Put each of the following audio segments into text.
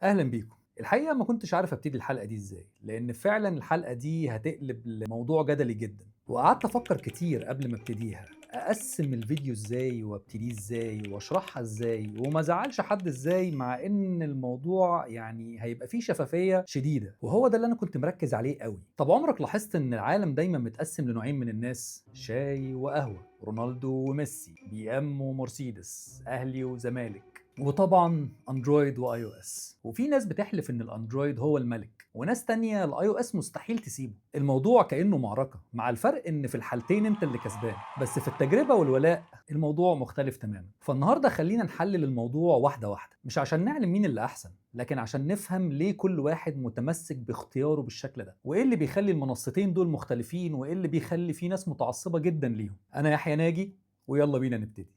اهلا بيكم. الحقيقة ما كنتش عارف ابتدي الحلقة دي ازاي، لان فعلا الحلقة دي هتقلب لموضوع جدلي جدا، وقعدت افكر كتير قبل ما ابتديها، اقسم الفيديو ازاي وابتديه ازاي واشرحها ازاي وما ازعلش حد ازاي، مع ان الموضوع يعني هيبقى فيه شفافية شديدة، وهو ده اللي انا كنت مركز عليه قوي. طب عمرك لاحظت ان العالم دايما متقسم لنوعين من الناس؟ شاي وقهوة، رونالدو وميسي، بي ام ومرسيدس، اهلي وزمالك، وطبعا اندرويد و iOS. وفي ناس بتحلف ان الاندرويد هو الملك، وناس تانية ال iOS مستحيل تسيبه. الموضوع كانه معركه، مع الفرق ان في الحالتين انت اللي كسبان، بس في التجربة والولاء الموضوع مختلف تماما. فالنهارده خلينا نحلل الموضوع واحدة واحده، مش عشان نعلم مين اللي احسن، لكن عشان نفهم ليه كل واحد متمسك باختياره بالشكل ده، وايه اللي بيخلي المنصتين دول مختلفين، وايه اللي بيخلي في ناس متعصبه جدا ليهم. انا يحيى ناجي، ويلا بينا نبتدي.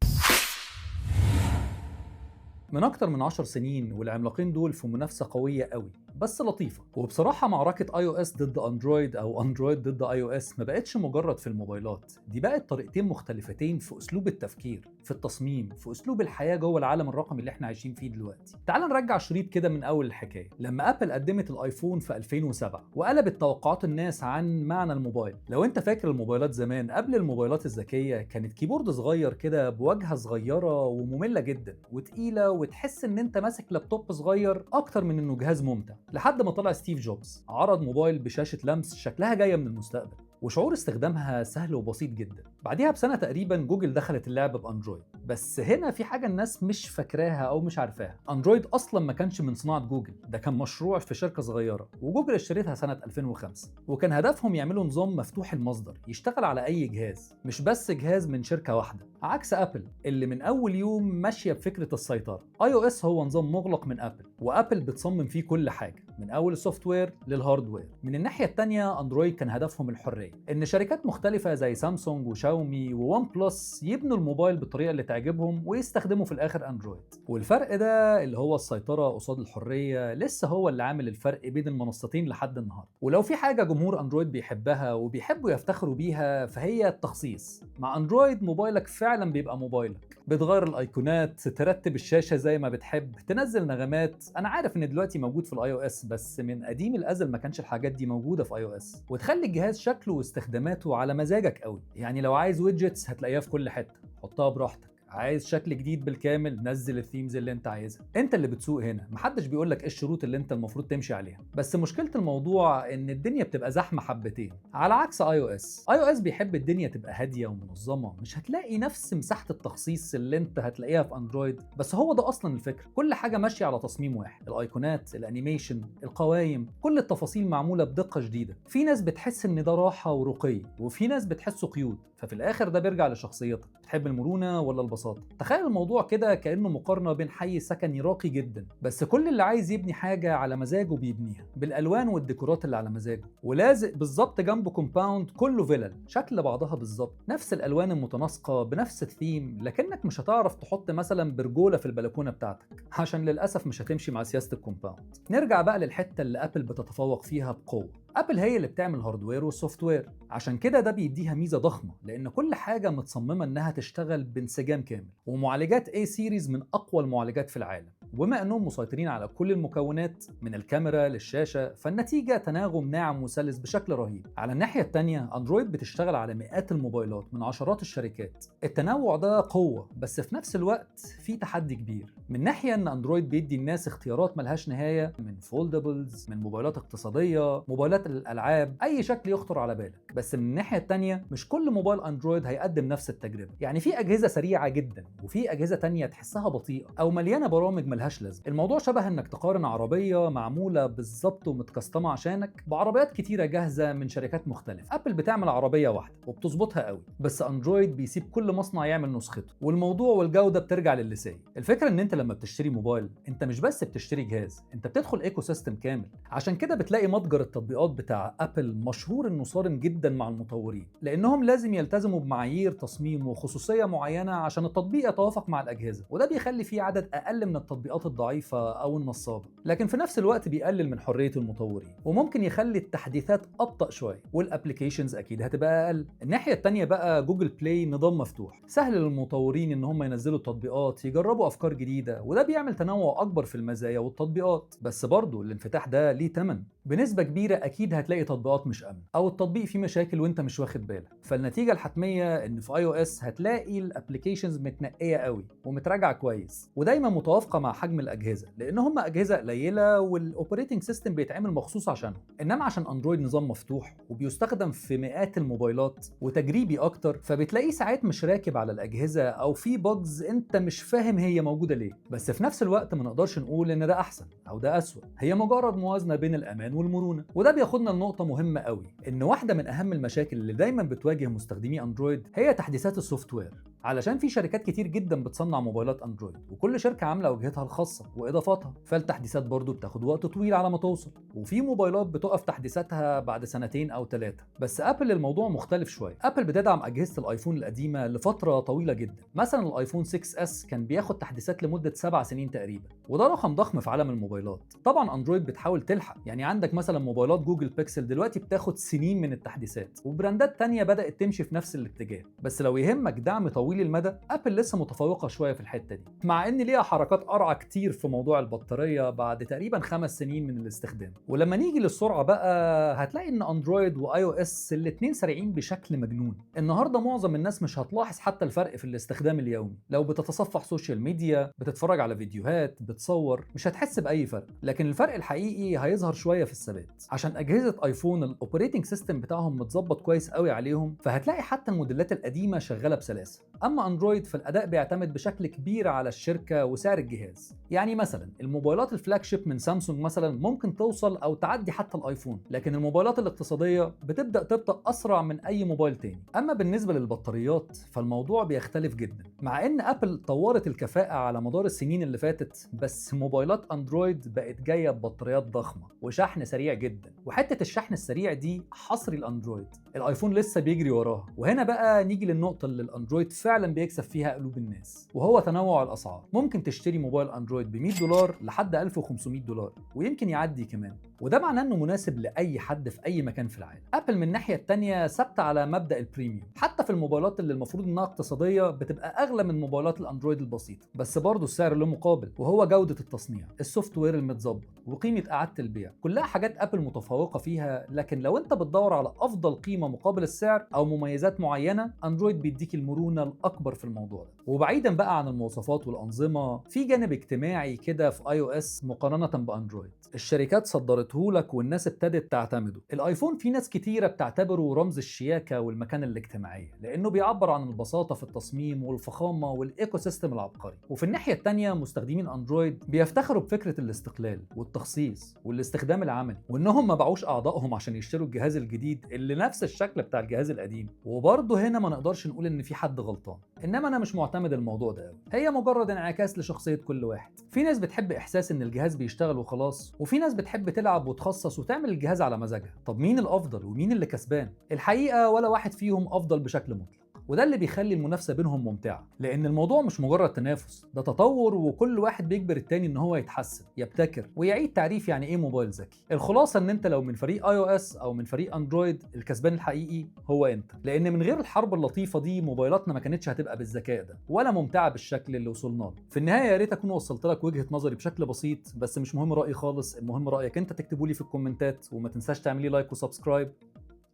من أكتر من 10 سنين والعملاقين دول في منافسة قوية قوي بس لطيفة، وبصراحة معركة iOS ضد اندرويد او اندرويد ضد iOS ما بقتش مجرد في الموبايلات، دي بقت طريقتين مختلفتين في اسلوب التفكير، في التصميم، في اسلوب الحياة جوه العالم الرقمي اللي احنا عايشين فيه دلوقتي. تعال نرجع شريط كده من اول الحكاية، لما ابل قدمت الايفون في 2007 وقلبت توقعات الناس عن معنى الموبايل. لو انت فاكر الموبايلات زمان قبل الموبايلات الذكية، كانت keyboard صغير كده بواجهة صغيرة ومملة جدا وتقيلة، وتحس ان انت ماسك لابتوب صغير اكتر من انه جهاز ممتع. لحد ما طلع ستيف جوبز عرض موبايل بشاشة لمس شكلها جاية من المستقبل، وشعور استخدامها سهل وبسيط جدا. بعديها بسنة تقريبا جوجل دخلت اللعبة باندرويد، بس هنا في حاجة الناس مش فاكراها او مش عارفاها: اندرويد اصلا ما كانش من صناعة جوجل، ده كان مشروع في شركة صغيرة وجوجل اشتريتها سنة 2005، وكان هدفهم يعملوا نظام مفتوح المصدر يشتغل على اي جهاز، مش بس جهاز من شركة واحده، عكس ابل اللي من اول يوم ماشية بفكره السيطره. iOS هو نظام مغلق من ابل، وابل بتصمم فيه كل حاجة من اول ال software لل hardware. من الناحية الثانية اندرويد كان هدفهم الحريه، ان شركات مختلفة زي سامسونج وشاومي وون بلس يبنوا الموبايل بالطريقة اللي تعجبهم ويستخدموا في الاخر اندرويد. والفرق ده اللي هو السيطرة قصاد الحرية لسه هو اللي عامل الفرق بين المنصتين لحد النهارده. ولو في حاجة جمهور اندرويد بيحبها وبيحبوا يفتخروا بيها فهي التخصيص. مع اندرويد موبايلك فعلا بيبقى موبايلك، بتغير الايقونات، ترتب الشاشة زي ما بتحب، تنزل نغمات. انا عارف ان دلوقتي موجود في ال iOS، بس من قديم الازل ما كانش الحاجات دي موجودة في iOS، وتخلي الجهاز شكله واستخداماته على مزاجك قوي. يعني لو عايز widgets هتلاقيها في كل حته، حطها براحتك. عايز شكل جديد بالكامل، نزل ال themes اللي انت عايزها. انت اللي بتسوق هنا، محدش بيقول لك ايه الشروط اللي انت المفروض تمشي عليها. بس مشكلة الموضوع ان الدنيا بتبقى زحمة حبتين، على عكس اي او اس. اي او اس بيحب الدنيا تبقى هادية ومنظمه، مش هتلاقي نفس مساحة التخصيص اللي انت هتلاقيها في اندرويد، بس هو ده اصلا الفكره. كل حاجة ماشية على تصميم واحد، الايقونات، ال animation، القوائم، كل التفاصيل معمولة بدقة شديده. في ناس بتحس ان ده راحة ورقي، وفي ناس بتحسه قيود، ففي الاخر ده بيرجع لشخصيتك، بتحب المرونة ولا البساطه. تخيل الموضوع كده كانه مقارنة بين حي سكني راقي جدا، بس كل اللي عايز يبني حاجة على مزاجه بيبنيها بالالوان والديكورات اللي على مزاجه، ولازق بالظبط جنبه compound كله فيلل شكل بعضها بالظبط، نفس الالوان المتناسقه بنفس الثيم، لكنك مش هتعرف تحط مثلا برجوله في البلكونه بتاعتك عشان للاسف مش هتمشي مع سياسة ال compound. نرجع بقى للحتة اللي ابل بتتفوق فيها بقوه. ابل هي اللي بتعمل hardware وال software، عشان كده ده بيديها ميزة ضخمه، لان كل حاجة متصممه انها تشتغل بانسجام كامل. ومعالجات A series من اقوى المعالجات في العالم، وبما انهم مسيطرين على كل المكونات من الكاميرا للشاشه، فالنتيجه تناغم ناعم وسلس بشكل رهيب. على الناحية الثانية اندرويد بتشتغل على مئات الموبايلات من عشرات الشركات. التنوع ده قوه، بس في نفس الوقت في تحدي كبير. من ناحية ان اندرويد بيدي الناس اختيارات ملهاش نهايه، من foldables، من موبايلات اقتصاديه، موبايلات الالعاب، اي شكل يخطر على بالك. بس من الناحية الثانية مش كل موبايل اندرويد هيقدم نفس التجربه. يعني في اجهزة سريعة جدا، وفي اجهزة تانية تحسها بطيئه او مليانة برامج ملهاش لازمه. الموضوع شبه انك تقارن عربية معمولة بالظبط ومتكستمه عشانك بعربيات كتيرة جاهزة من شركات مختلفه. ابل بتعمل عربية واحدة وبتظبطها قوي، بس اندرويد بيسيب كل مصنع يعمل نسخته، والموضوع والجودة بترجع للي سايق. الفكرة ان انت لما بتشتري موبايل انت مش بس بتشتري جهاز، انت بتدخل ecosystem كامل. عشان كده بتلاقي متجر التطبيقات بتاع ابل مشهور انه صارم جدا مع المطورين، لانهم لازم يلتزموا بمعايير تصميم وخصوصيه معينة عشان التطبيق يتوافق مع الاجهزه، وده بيخلي فيه عدد اقل من التطبيقات التطبيقات الضعيفة او النصابه، لكن في نفس الوقت بيقلل من حرية المطورين وممكن يخلي التحديثات ابطا شوية، وال applications اكيد هتبقى اقل. الناحية الثانية بقى Google Play نظام مفتوح، سهل للمطورين ان هم ينزلوا التطبيقات، يجربوا افكار جديدة، وده بيعمل تنوع اكبر في المزايا والتطبيقات. بس برضه الانفتاح ده ليه ثمن، بنسبة كبيرة اكيد هتلاقي تطبيقات مش امنه او التطبيق فيه مشاكل وانت مش واخد بالك. فالنتيجه الحتميه ان في iOS هتلاقي ال applications متنقيه قوي ومتراجعه كويس ودايما متوافقة مع حجم الاجهزة، لان هم اجهزة قليله وال operating system بيتعمل مخصوص عشانهم. انما عشان اندرويد نظام مفتوح وبيستخدم في مئات الموبايلات وتجريبي اكتر، فبتلاقيه ساعات مش راكب على الاجهزة او في bugs انت مش فاهم هي موجودة ليه. بس في نفس الوقت ما نقدرش نقول ان ده احسن او ده اسوأ، هي مجرد موازنه بين الامان والمرونة. وده بياخدنا لنقطة مهمة قوي، ان واحدة من اهم المشاكل اللي دايما بتواجه مستخدمي اندرويد هي تحديثات ال software. علشان في شركات كتير جدا بتصنع موبايلات اندرويد وكل شركة عامله واجهتها الخاصة واضافاتها، فالتحديثات برضو بتاخد وقت طويل على ما توصل، وفي موبايلات بتقف تحديثاتها بعد سنتين او 3. بس ابل الموضوع مختلف شوية، ابل بتدعم اجهزة الايفون القديمة لفترة طويلة جدا. مثلا الايفون 6S كان بياخد تحديثات لمدة 7 سنين تقريبا، وده رقم ضخم في عالم الموبايلات. طبعا اندرويد بتحاول تلحق، يعني عندك مثلا موبايلات جوجل بيكسل دلوقتي بتاخد سنين من التحديثات، وبراندات تانية بدات تمشي في نفس الاتجاه. بس لو يهمك دعم طويل المدى، ابل لسه متفوقه شوية في الحتة دي، مع ان ليها حركات قرعه كتير في موضوع البطارية بعد تقريبا 5 سنين من الاستخدام. ولما نيجي للسرعه بقى هتلاقي ان اندرويد و iOS الاثنين سريعين بشكل مجنون. النهارده معظم الناس مش هتلاحظ حتى الفرق في الاستخدام اليومي، لو بتتصفح social media، بتتفرج على فيديوهات، بتصور، مش هتحس باي فرق. لكن الفرق الحقيقي هيظهر شوية في الثبات، عشان اجهزة ايفون ال operating system بتاعهم متظبط كويس قوي عليهم، فهتلاقي حتى الموديلات القديمة شغالة بسلاسة. اما اندرويد فالاداء بيعتمد بشكل كبير على الشركة وسعر الجهاز. يعني مثلا الموبايلات ال flagship من سامسونج مثلا ممكن توصل او تعدي حتى الايفون، لكن الموبايلات الاقتصادية بتبدا تبطأ اسرع من اي موبايل تاني. اما بالنسبة للبطاريات فالموضوع بيختلف جدا، مع ان ابل طورت الكفاءة على مدار السنين اللي فاتت، بس موبايلات اندرويد بقت جاية ببطاريات ضخمة وشحن سريع جدا، وحتة الشحن السريع دي حصري الاندرويد، الايفون لسه بيجري وراها. وهنا بقى نيجي للنقطة اللي الاندرويد فعلا بيكسب فيها قلوب الناس، وهو تنوع الاسعار. ممكن تشتري موبايل اندرويد ب $100 لحد $1500 ويمكن يعدي كمان، وده معناه انه مناسب لاي حد في اي مكان في العالم. ابل من الناحية الثانية ثابتة على مبدا ال premium، حتى في الموبايلات اللي المفروض انها اقتصادية بتبقى اغلى من موبايلات الاندرويد البسيطة، بس برضه السعر له مقابل، وهو جوده التصنيع، ال software المتظبط، وقيمه اعاده البيع، كلها حاجات ابل متفوقه فيها. لكن لو انت بتدور على افضل قيمة مقابل السعر او مميزات معينة، اندرويد بيديك المرونة الاكبر في الموضوع ده. وبعيدا بقى عن المواصفات والانظمة، في جانب اجتماعي كده في iOS مقارنة باندرويد، الشركات صدرته لك والناس ابتدت تعتمده. الايفون في ناس كتيرة بتعتبره رمز الشياكه والمكانة الاجتماعية، لانه بيعبر عن البساطة في التصميم والفخامه وال ecosystem العبقري. وفي الناحية الثانية مستخدمين اندرويد بيفتخروا بفكره الاستقلال والتخصيص والاستخدام العملي، وانهم ما باعوش اعضائهم عشان يشتروا الجهاز الجديد اللي نفس الشكل بتاع الجهاز القديم. وبرضه هنا ما نقدرش نقول ان في حد غلطان، انما انا مش معتمد الموضوع ده قوي، هي مجرد انعكاس لشخصية كل واحد. في ناس بتحب احساس ان الجهاز بيشتغل وخلاص، وفي ناس بتحب تلعب وتخصص وتعمل الجهاز على مزاجها. طب مين الافضل ومين اللي كسبان؟ الحقيقة ولا واحد فيهم افضل بشكل مطلق، وده اللي بيخلي المنافسة بينهم ممتعة، لان الموضوع مش مجرد تنافس، ده تطور، وكل واحد بيجبر التاني ان هو يتحسن، يبتكر، ويعيد تعريف يعني ايه موبايل ذكي. الخلاصة ان انت لو من فريق iOS او من فريق اندرويد، الكسبان الحقيقي هو انت، لان من غير الحرب اللطيفة دي موبايلاتنا ما كانتش هتبقى بالذكاء ده ولا ممتعة بالشكل اللي وصلنا له. في النهاية يا ريت اكون وصلت لك وجهه نظري بشكل بسيط، بس مش مهم رايي خالص، المهم رايك انت تكتبه لي في الكومنتات، وما تنساش تعملي like و subscribe،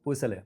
وسلام.